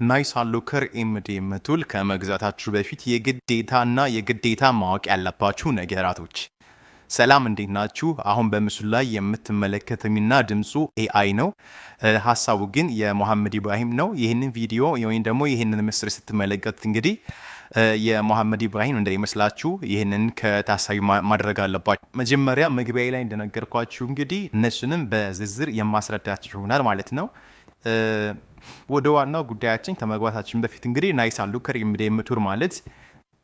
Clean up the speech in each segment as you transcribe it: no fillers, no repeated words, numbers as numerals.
Nice Unlocker MDM tool ከመግዛታችሁ በፊት የግዴታና የግዴታ ማወቅ ያለባችሁ ነገራቶች። ሰላም፣ እንዴት ናችሁ? አሁን በምስሉ ላይ የምትመለከቱኝና ድምፁ AI ነው። ሀሳቡ ግን የሞሐመድ ኢብራሂም ነው። ይህንን ቪዲዮ ወይም ደግሞ ይህንን ምስል ስትመለከቱት እንግዲህ የሞሐመድ ኢብራሂም እንዳይመስላችሁ ይህንን ከታሳቢ ማድረግ አለባችሁ። መጀመሪያ መግቢያ ላይ እንደነገርኳችሁ እንግዲህ እነሱንም በዝርዝር የማስረዳችሁ ይሆናል ማለት ነው። ወደ ዋናው ጉዳያችን ከመግባታችን በፊት እንግዲህ Nice Unlocker MDM tool ማለት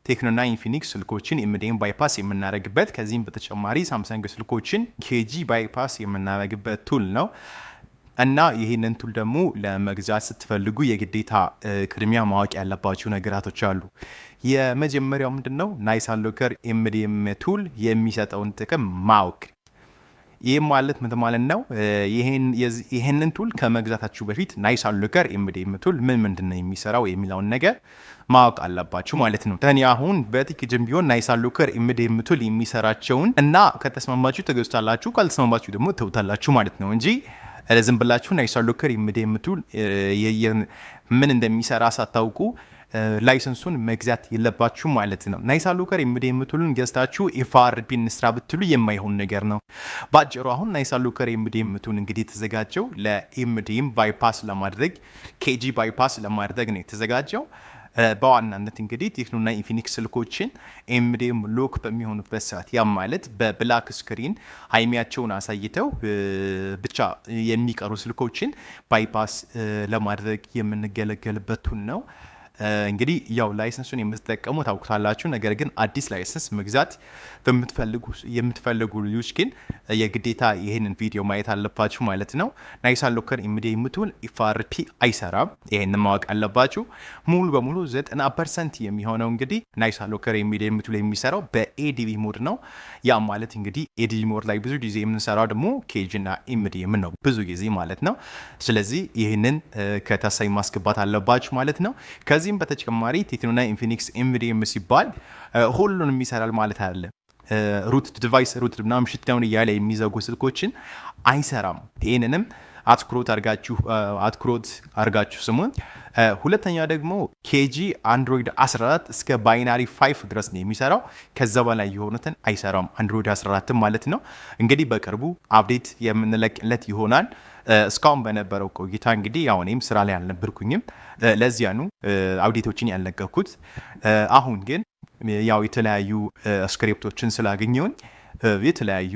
ቴክኖና ኢንፊኒክስ ስልኮችን MDM bypass የምናደርግበት፣ ከዚህም በተጨማሪ ሳምሰንግ ስልኮችን KG bypass የምናደርግበት tool ነው። እና ይህንን tool ደግሞ ለመግዛት ስትፈልጉ የግዴታ ቅድሚያ ማወቅ ያለባችሁ ነገራቶች አሉ። የመጀመሪያው ምንድን ነው? Nice Unlocker MDM tool የሚሰጠውን ጥቅም ማወቅ። ይህም ማለት ምን ማለት ነው? ይህንን tool ከመግዛታችሁ በፊት Nice Unlocker MDM tool ምን ምንድን ነው የሚሰራው የሚለውን ነገር ማወቅ አለባችሁ ማለት ነው። እኔ አሁን በጥቂቱም ቢሆን Nice Unlocker MDM tool የሚሰራቸውን እና ከተስማማችሁ ትገዙታላችሁ፣ ካልተስማማችሁ ደግሞ ትተውታላችሁ ማለት ነው እንጂ ዝም ብላችሁ Nice Unlocker MDM tool ምን እንደሚሰራ ሳታውቁ license ኡን መግዛት የለባችሁ ማለት ነው። Nice Unlocker MDM tool ን ገዝታችሁ FRP እንስራ ብትሉ የማይሆን ነገር ነው። በአጭሩ አሁን Nice Unlocker MDM tool እንግዲህ የተዘጋጀው ለ MDM bypass ለማድረግ፣ KG bypass ለማድረግ ነው የተዘጋጀው። በዋናነት እንግዲህ ቴክኖና ኢንፊኒክስ ስልኮችን MDM lock በሚሆኑበት ሰዓት፣ ያም ማለት በ black screen IMEI ያቸውን አሳይተው ብቻ የሚቀሩ ስልኮችን bypass ለማድረግ የምንገለገልበት tool ነው። እንግዲህ ያው license ኡን የምትጠቀሙ ታውቁታላችሁ። ነገር ግን አዲስ license መግዛት የምትፈልጉ ልጆች ግን የግዴታ ይህንን ቪዲዮ ማየት አለባችሁ ማለት ነው። Nice Unlocker MDM tool FRP አይሰራም። ይህንን ማወቅ አለባችሁ። ሙሉ በሙሉ 90% የሚሆነው እንግዲህ Nice Unlocker MDM tool የሚሰራው በ ADB mode ነው። ያ ማለት እንግዲህ ADB mode ላይ ብዙ ጊዜ የምንሰራው ደግሞ KG እና MDM ነው ብዙ ጊዜ ማለት ነው። ስለዚህ ይህንን ከታሳቢ ማስገባት አለባችሁ ማለት ነው። ከዚህም በተጨማሪ ቴክኖና ኢንፊኒክስ MDM ሲባል ሁሉንም ይሰራል ማለት አይደለም። Root device root ምናምን shutdown እያለ የሚዘጉ ስልኮችን አይሰራም። ይህንንም አትኩሮት አድርጋችሁ ስሙን። ሁለተኛ ደግሞ KG አንድሮይድ 14 እስከ binary 5 ድረስ ነው የሚሰራው። ከዛ በላይ የሆኑትን አይሰራም። አንድሮይድ 14 ማለት ነው። እንግዲህ በቅርቡ update የምንለቅለት ይሆናል። እስካሁን በነበረው ቆይታ እንግዲህ ያው እኔም ስራ ላይ አልነበርኩኝም። ለዚያ ነው update ኦችን ያልለቀኩት። አሁን ግን ያው የተለያዩ script ኦችን ስላገኘሁኝ የተለያዩ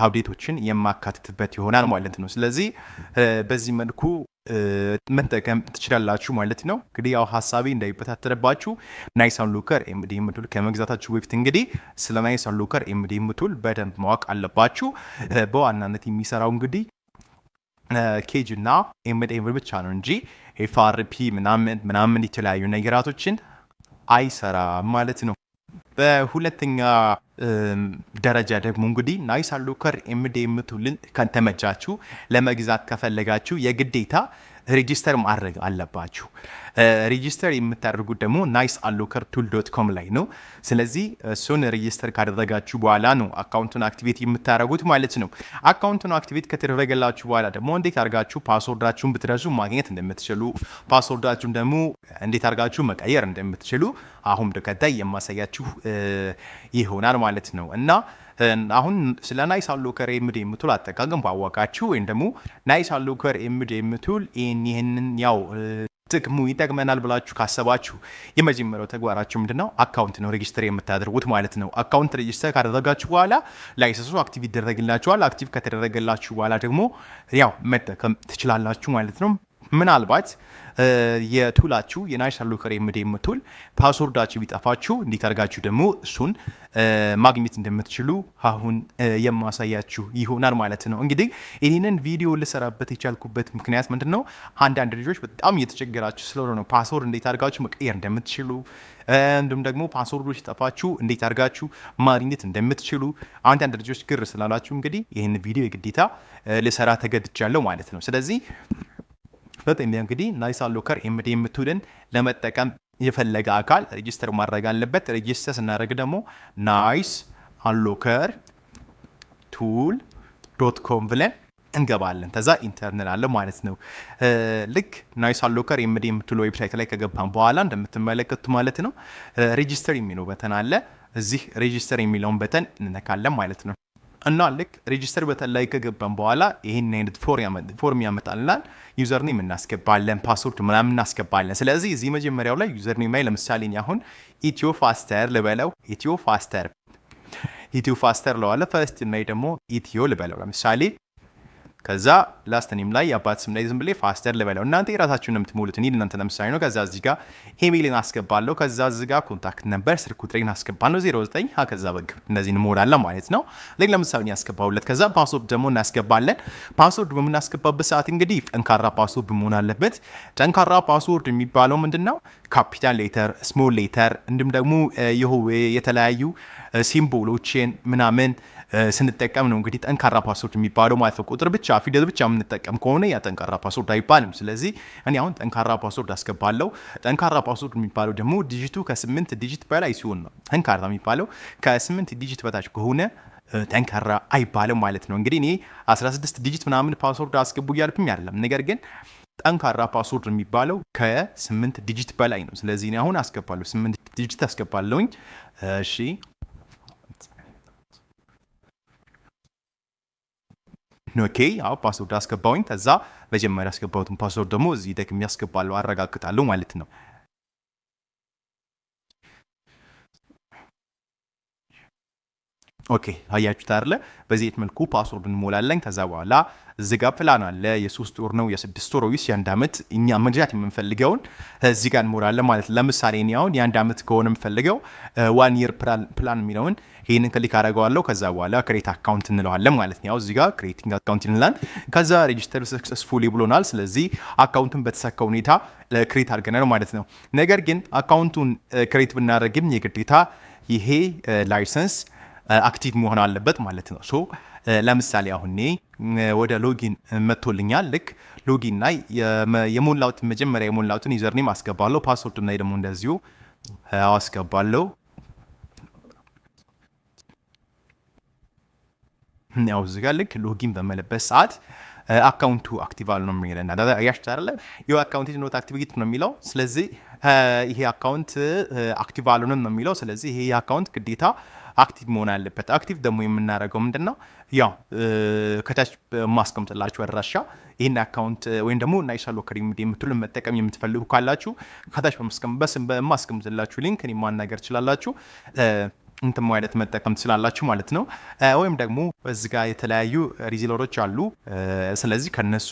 update ኦችን የማካትትበት ይሆናል ማለት ነው። ስለዚህ በዚህ መልኩ መጠቀም ትችላላችሁ ማለት ነው። እንግዲህ ያው ሀሳቤ እንዳይበታተንባችሁ Nice Unlocker MDM tool ከመግዛታችሁ በፊት እንግዲህ ስለ Nice Unlocker MDM tool በደንብ ማወቅ አለባችሁ። በዋናነት የሚሰራው እንግዲህ KG እና MDM ብቻ ነው እንጂ FRP ምናምን ምናምን የተለያዩ ነገራቶችን አይሰራም ማለት ነው። በሁለተኛ ደረጃ ደግሞ እንግዲህ Nice Unlocker MDM tool ን ከተመቻችሁ ለመግዛት ከፈለጋችሁ የግዴታ register ማድረግ አለባችሁ። Register የምታደርጉት ደግሞ niceunlockertool.com ላይ ነው። ስለዚህ እሱን register ካደረጋችሁ በኋላ ነው account ኡን activate የምታደርጉት ማለት ነው። Account ኡን activate ከተደረገላችሁ በኋላ ደግሞ እንዴት አድርጋችሁ password ኣችሁን ብትረሱ ማግኘት እንደምትችሉ፣ password ኣችሁን ደግሞ እንዴት አድርጋችሁ መቀየር እንደምትችሉ አሁን በቀጣይ የማሳያችሁ ይሆናል ማለት ነው። እና አሁን ስለ Nice Unlocker MDM tool አጠቃቀም ባወቃችሁ ወይም ደግሞ Nice Unlocker MDM tool ይህንን ያው ጥቅሙ ይጠቅመናል ብላችሁ ካሰባችሁ የመጀመሪያው ተግባራችሁ ምንድነው? Account ነው register የምታደርጉት ማለት ነው። Account register ካደረጋችሁ በኋላ license ኡ active ይደረግላችኋል። Active ከተደረገላችሁ በኋላ ደግሞ ያው መጠቀም ትችላላችሁ ማለት ነው። ምናልባት የ tool ኣችሁ የ Nice Unlocker MDM tool password ኣችሁ ቢጠፋችሁ እንዴት አድርጋችሁ ደግሞ እሱን ማግኘት እንደምትችሉ አሁን የማሳያችሁ ይሆናል ማለት ነው። እንግዲህ ይህንን ቪዲዮ ልሰራበት የቻልኩበት ምክንያት ምንድን ነው? አንዳንድ ልጆች በጣም እየተቸገራችሁ ስለሆነ ነው። Password እንዴት አድርጋችሁ መቀየር እንደምትችሉ፣ እንዲሁም ደግሞ password ኡ ሲጠፋችሁ እንዴት አድርጋችሁ ማግኘት እንደምትችሉ አንዳንድ ልጆች ግር ስላላችሁ እንግዲህ ይህን ቪዲዮ የግዴታ ልሰራ ተገድጃለሁ ማለት ነው። ስለዚህ በጣም እንግዲህ Nice Unlocker MDM tool ን ለመጠቀም የፈለገ አካል register ማድረግ አለበት። Register ስናደርግ ደግሞ nice unlocker tool dot com ብለን እንገባለን። ከዛ enter እንላለን ማለት ነው። ልክ Nice Unlocker MDM tool website ላይ ከገባን በኋላ እንደምትመለከቱት ማለት ነው register የሚለው button አለ። እዚህ register የሚለውን button እንነካለን ማለት ነው። እና ልክ register button ላይ ከገባን በኋላ ይህን አይነት form ያመጣልናል። Username እናስገባለን፣ password ምናምን እናስገባለን። ስለዚህ እዚህ መጀመሪያው ላይ username ላይ ለምሳሌ እኔ አሁን ኢትዮ ፋስተር ልበለው። ኢትዮ ፋስተር፣ ኢትዮ ፋስተር ለዋለ። First ላይ ደግሞ ኢትዮ ልበለው ለምሳሌ። ከዛ last name ላይ፣ የአባት ስም ላይ ዝም ብዬ ፋስተር ልበለው። እናንተ የራሳችሁን ነው የምትሞሉት። እኔ እናንተ ለምሳሌ ነው። ከዛ እዚህ ጋር ኢሜይልን አስገባለሁ። ከዛ እዚህ ጋር contact number ስልክ ቁጥሬን አስገባለሁ፣ 09 ከዛ በግ እነዚህን እንሞላለን ማለት ነው። ሌላ ለምሳሌ ያስገባሁለት። ከዛ password ደግሞ እናስገባለን። Password በምናስገባበት ሰዓት እንግዲህ ጠንካራ password መሆን አለበት። ጠንካራ password የሚባለው ምንድን ነው? Capital letter፣ small letter እንዲሁም ደግሞ ይሁ የተለያዩ symbol ኦችን ምናምን ስንጠቀም ነው እንግዲህ ጠንካራ password የሚባለው ማለት ነው። ቁጥር ብቻ፣ ፊደል ብቻ የምንጠቀም ከሆነ ያ ጠንካራ password አይባልም። ስለዚህ እኔ አሁን ጠንካራ password አስገባለሁ። ጠንካራ password የሚባለው ደግሞ digit ኡ ከ8 digit በላይ ሲሆን ነው ጠንካራ የሚባለው። ከ8 digit በታች ከሆነ ጠንካራ አይባልም ማለት ነው። እንግዲህ እኔ 16 digit ምናምን password አስገቡ እያልኩኝ አይደለም። ነገር ግን ጠንካራ password የሚባለው ከ8 digit በላይ ነው። ስለዚህ እኔ አሁን አስገባለሁ፣ 8 digit አስገባለሁኝ። እሺ፣ okay፣ አዎ፣ password አስገባውኝ። ከዛ መጀመሪያ ያስገባሁትን password ደግሞ እዚህ ደግሜ አስገባለሁ፣ አረጋግጣለሁ ማለት ነው። Okay፣ አያችሁት አይደለ? በዚህ መልኩ password እንሞላለን። ከዛ በኋላ እዚህ ጋር ፕላን አለ። የ3 ወር ነው፣ የ6 ወር ወይስ የ1 ዓመት፣ እኛ መግዛት የምንፈልገውን እዚህ ጋር እንሞላለን ማለት ነው። ለምሳሌ እኔ አሁን የ1 ዓመት ከሆነ የምፈልገው one year plan የሚለውን ይህንን click አደርገዋለሁ። ከዛ በኋላ create account እንለዋለን ማለት ነው። ያው እዚህ ጋር creating account ይላል። ከዛ register successfully ብሎናል። ስለዚህ account ኡን በተሳካ ሁኔታ create አድርገናል ማለት ነው። ነገር ግን account ኡን create ብናደርግም የግዴታ ይሄ license active መሆን አለበት ማለት ነው። So ለምሳሌ አሁን እኔ ወደ login መጥቶልኛል። ልክ login ላይ የሞላሁትን፣ መጀመሪያ የሞላሁትን username አስገባለሁ። Password ላይ ደግሞ እንደዚሁ አስገባለሁ። ያው እዚህ ጋር ልክ login በምልበት ሰዓት account ኡ active አልሆነም የሚለን፣ አያችሁት አይደለ? Your account is not activated ነው የሚለው። ስለዚህ ይሄ account active አልሆነም ነው የሚለው። ስለዚህ ይሄ account ግዴታ active መሆን አለበት። Active ደግሞ የምናደርገው ምንድን ነው? ያው ከታች ማስቀምጥላችሁ አድራሻ ይህን account ወይም ደግሞ Nice Unlocker MDM tool ን መጠቀም የምትፈልጉ ካላችሁ ከታች በማስቀምጥላችሁ link እኔን ማናገር ትችላላችሁ። እንትን ማለት መጠቀም ትችላላችሁ ማለት ነው። ወይም ደግሞ እዚህ ጋር የተለያዩ reseller ኦች አሉ። ስለዚህ ከነሱ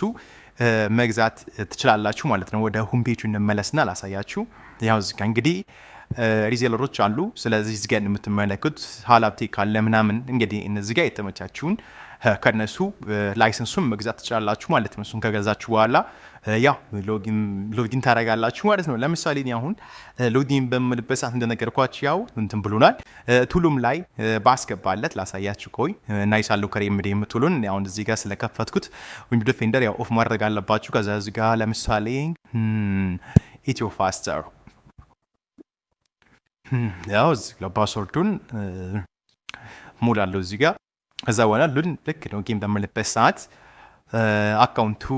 መግዛት ትችላላችሁ ማለት ነው። ወደ home page ኡ እንመለስና ላሳያችሁ። ያው እዚህ ጋር እንግዲህ reseller ኦች አሉ። ስለዚህ እዚህ ጋር የምትመለከቱት ሀላብቴክ አለ ምናምን፣ እንግዲህ እነዚህ ጋር የተመቻችሁን ከነሱ license ኡን መግዛት ትችላላችሁ ማለት ነው። እሱን ከገዛችሁ በኋላ ያው login ታደርጋላችሁ ማለት ነው። ለምሳሌ እኔ አሁን login በምልበት ሰዓት እንደነገርኳችሁ ያው እንትን ብሎናል። Tool ኡም ላይ ባስገባለት ላሳያችሁ። ቆይ፣ Nice Unlocker MDM tool ኡን አሁን እዚህ ጋር ስለከፈትኩት Windows Defender ያው off ማድረግ አለባችሁ። ከዛ እዚህ ጋር ለምሳሌ ኢትዮ ፋስተር፣ ያው እዚህ ጋር password ኡን ሞላለሁ እዚህ ጋር። ከዛ በኋላ ልክ login በምልበት ሰዓት account ኡ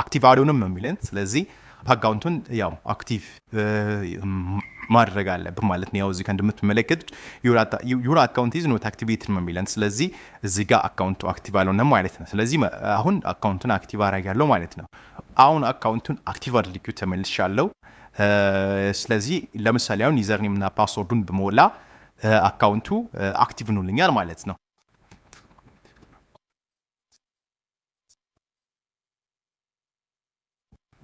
active አልሆነም ነው የሚለን። ስለዚህ account ኡን ያው active ማድረግ አለብን ማለት ነው። ያው እዚህ ጋር እንደምትመለከቱት your account is not activated ነው የሚለን። ስለዚህ እዚህ ጋር account ኡ active አልሆነም ማለት ነው። ስለዚህ አሁን account ኡን active አደርጋለሁ ማለት ነው። አሁን account ኡን active አድርጌው ተመልሻለሁ። ስለዚህ ለምሳሌ አሁን username እና password ኡን ብሞላ account ኡ active ሆኖልኛል ማለት ነው።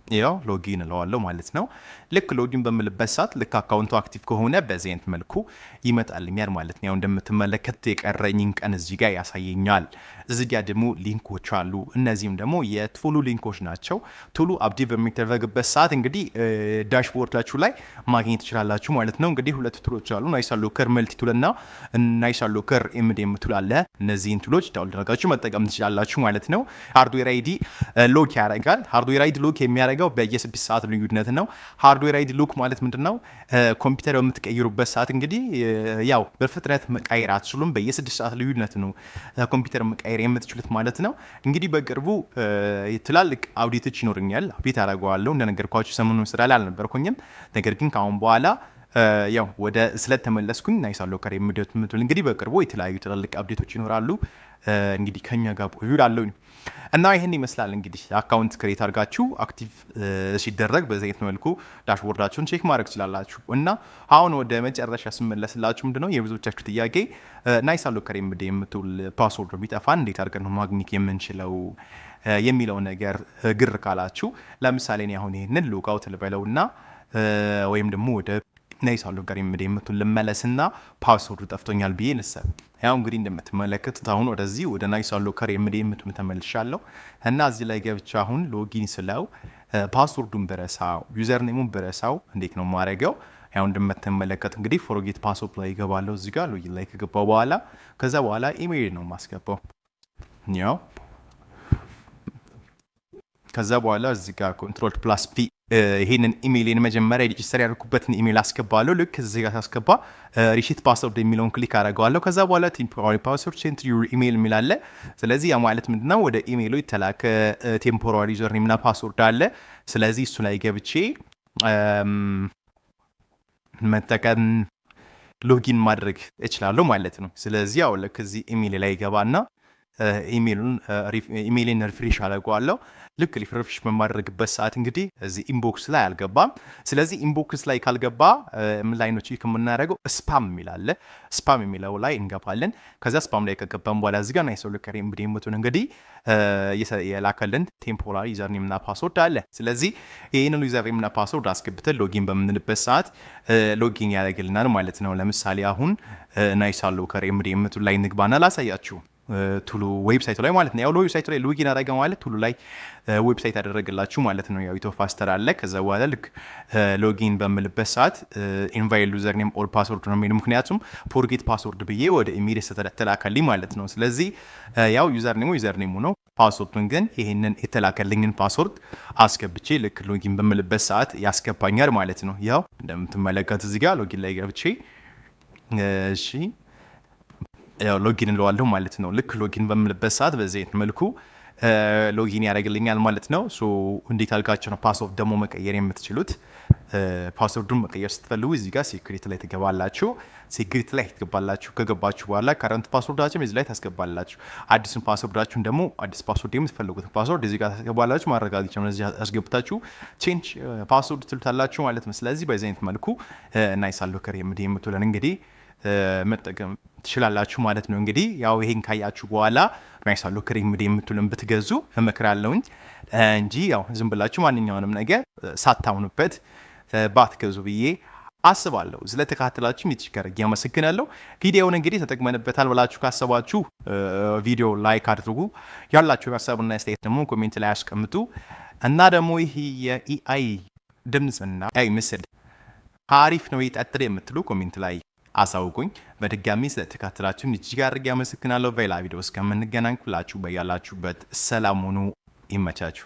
ያው login እለዋለሁ ማለት ነው። ልክ login በምልበት ሰዓት ልክ account ኡ active ከሆነ በዚህ አይነት መልኩ ይመጣልኛል ማለት ነው። ያው እንደምትመለከቱት የቀረኝን ቀን እዚህ ጋር ያሳየኛል። እዚህ ጋር ደግሞ link ኦች አሉ። እነዚህም ደግሞ የ tool ኡ link ኦች ናቸው። Tool ኡ update በሚደረግበት ሰዓት እንግዲህ dashboard ኣችሁ ላይ ማግኘት ትችላላችሁ ማለት ነው። እንግዲህ ሁለት tool ኦች አሉ። Nice Unlocker Multi Tool እና Nice Unlocker MDM tool አለ። እነዚህን tool ኦች download አድርጋችሁ መጠቀም ትችላላችሁ ማለት ነው። Hardware ID lock ያደርጋል። Hardware ID lock የሚያደርገው የሚያደርገው በየ6 ሰዓት ልዩነት ነው። Hardware ID lock ማለት ምንድን ነው? ኮምፒውተር በምትቀይሩበት ሰዓት እንግዲህ ያው በፍጥነት መቀየር አትችሉም። በየ6 ሰዓት ልዩነት ነው ኮምፒውተር መቀየር የምትችሉት ማለት ነው። እንግዲህ በቅርቡ ትላልቅ update ኦች ይኖሩኛል። Update አደርገዋለሁ። እንደነገርኳችሁ ሰሞኑን ስራ ላይ አልነበርኩኝም። ነገር ግን ከአሁን በኋላ ያው ወደ ስለተመለስኩኝ Nice Unlocker የምትል እንግዲህ በቅርቡ የተለያዩ ትላልቅ update ኦች ይኖራሉ። እንግዲህ ከኛ ጋር ቆዩ እላለሁኝ እና ይህን ይመስላል። እንግዲህ account create አድርጋችሁ active ሲደረግ በዚህ አይነት መልኩ dashboard ኣችሁን check ማድረግ ትችላላችሁ። እና አሁን ወደ መጨረሻ ስመለስላችሁ ምንድነው የብዙዎቻችሁ ጥያቄ፣ Nice Unlocker የምትል password ቢጠፋን እንዴት አድርገን ነው ማግኘት የምንችለው የሚለው ነገር ግር ካላችሁ፣ ለምሳሌ እኔ አሁን ይህንን logout ልበለውና ወይም ደግሞ ወደ Nice Unlocker የምትል ልመለስና password ኡ ጠፍቶኛል ብዬ ልሰብ። ያው እንግዲህ እንደምትመለከቱት አሁን ወደዚህ ወደ Nice Unlocker የምትል ተመልሻለሁ እና እዚህ ላይ ገብቼ አሁን login ስለው password ኡን ብረሳው፣ username ኡን ብረሳው እንዴት ነው የማደርገው? ያው እንደምትመለከቱ እንግዲህ forget password ላይ ይገባለሁ። እዚህ ጋር login ላይ ከገባው በኋላ ከዛ በኋላ ኢሜይል ነው የማስገባው። ያው ከዛ በኋላ እዚህ ጋር control plus V፣ ይሄንን ኢሜይልን መጀመሪያ register ያደረኩበትን ኢሜይል አስገባለሁ። ልክ እዚህ ጋር ሳስገባ reset password የሚለውን click አደርገዋለሁ። ከዛ በኋላ temporary password sent your email የሚል አለ። ስለዚህ ያ ማለት ምንድነው? ወደ ኢሜይሉ የተላከ temporary username እና password አለ። ስለዚህ እሱ ላይ ገብቼ መጠቀም login ማድረግ እችላለሁ ማለት ነው። ስለዚህ ያው ልክ እዚህ ኢሜይል ላይ ይገባና ኢሜይልን refresh አደርገዋለሁ። ልክ refresh በማድረግበት ሰዓት እንግዲህ እዚህ inbox ላይ አልገባም። ስለዚህ inbox ላይ ካልገባ ምን ላይ ነው check የምናደርገው? Spam የሚል አለ። Spam የሚለው ላይ እንገባለን። ከዛ spam ላይ ከገባን በኋላ እዚህ ጋር Nice Unlocker የምትሆን እንግዲህ የላከልን temporary username እና password አለ። ስለዚህ ይህንን username እና password አስገብተን login በምንልበት ሰዓት login ያደርግልናል ማለት ነው። ለምሳሌ አሁን Nice Unlocker የምትሉ ላይ እንግባና ላሳያችሁ፣ tool ኡ website ኡ ላይ ማለት ነው። ያው website ኡ ላይ login አደረገ ማለት tool ኡ ላይ website ያደረገላችሁ ማለት ነው። ያው ኢትዮ ፋስተር አለ። ከዛ በኋላ ልክ login በምልበት ሰዓት invalid username or password ነው የሚለው፣ ምክንያቱም forget password ብዬ ወደ ኢሜል ተላከልኝ ማለት ነው። ስለዚህ ያው username ኡ username ኡ ነው። Password ኡን ግን ይሄንን የተላከልኝን password አስገብቼ ልክ login በምልበት ሰዓት ያስገባኛል ማለት ነው። ያው እንደምትመለከቱ እዚህ ጋር login ላይ ገብቼ፣ እሺ፣ ያው login እለዋለሁ ማለት ነው። ልክ login በምልበት ሰዓት በዚህ አይነት መልኩ login ያደርግልኛል ማለት ነው። So እንዴት አድርጋችሁ ነው password ደግሞ መቀየር የምትችሉት? Password ኡን መቀየር ስትፈልጉ እዚህ ጋር security ላይ ትገባላችሁ። Security ላይ ትገባላችሁ። ከገባችሁ በኋላ current password ኣችሁን እዚህ ላይ ታስገባላችሁ። አዲሱን password ኣችሁን ደግሞ አዲስ password የምትፈልጉትን password እዚህ ጋር ታስገባላችሁ። ማረጋገጫ እዚህ አስገብታችሁ change password ትሉታላችሁ ማለት ነው። ስለዚህ በዚህ አይነት መልኩ Nice Unlocker የምትለን እንግዲህ መጠቀም ትችላላችሁ ማለት ነው። እንግዲህ ያው ይሄን ካያችሁ በኋላ Nice Unlocker የምትሉን ብትገዙ እመክራለሁኝ እንጂ ያው ዝም ብላችሁ ማንኛውንም ነገር ሳታምኑበት ባትገዙ ብዬ አስባለሁ። ስለተከታተላችሁ እጅግ አድርጌ አመሰግናለሁ። ቪዲዮውን እንግዲህ ተጠቅመንበታል ብላችሁ ካሰባችሁ ቪዲዮ like አድርጉ። ያላችሁ ሀሳብና አስተያየት ደግሞ comment ላይ አስቀምጡ እና ደግሞ ይህ የ AI ድምፅና AI ምስል አሪፍ ነው ይቀጥል የምትሉ comment ላይ አሳውቁኝ። በድጋሚ ስለተከታተላችሁን እጅግ አድርጌ አመሰግናለሁ። በሌላ ቪዲዮ እስከምንገናኝ ሁላችሁ በያላችሁበት ሰላም ሁኑ። ይመቻችሁ።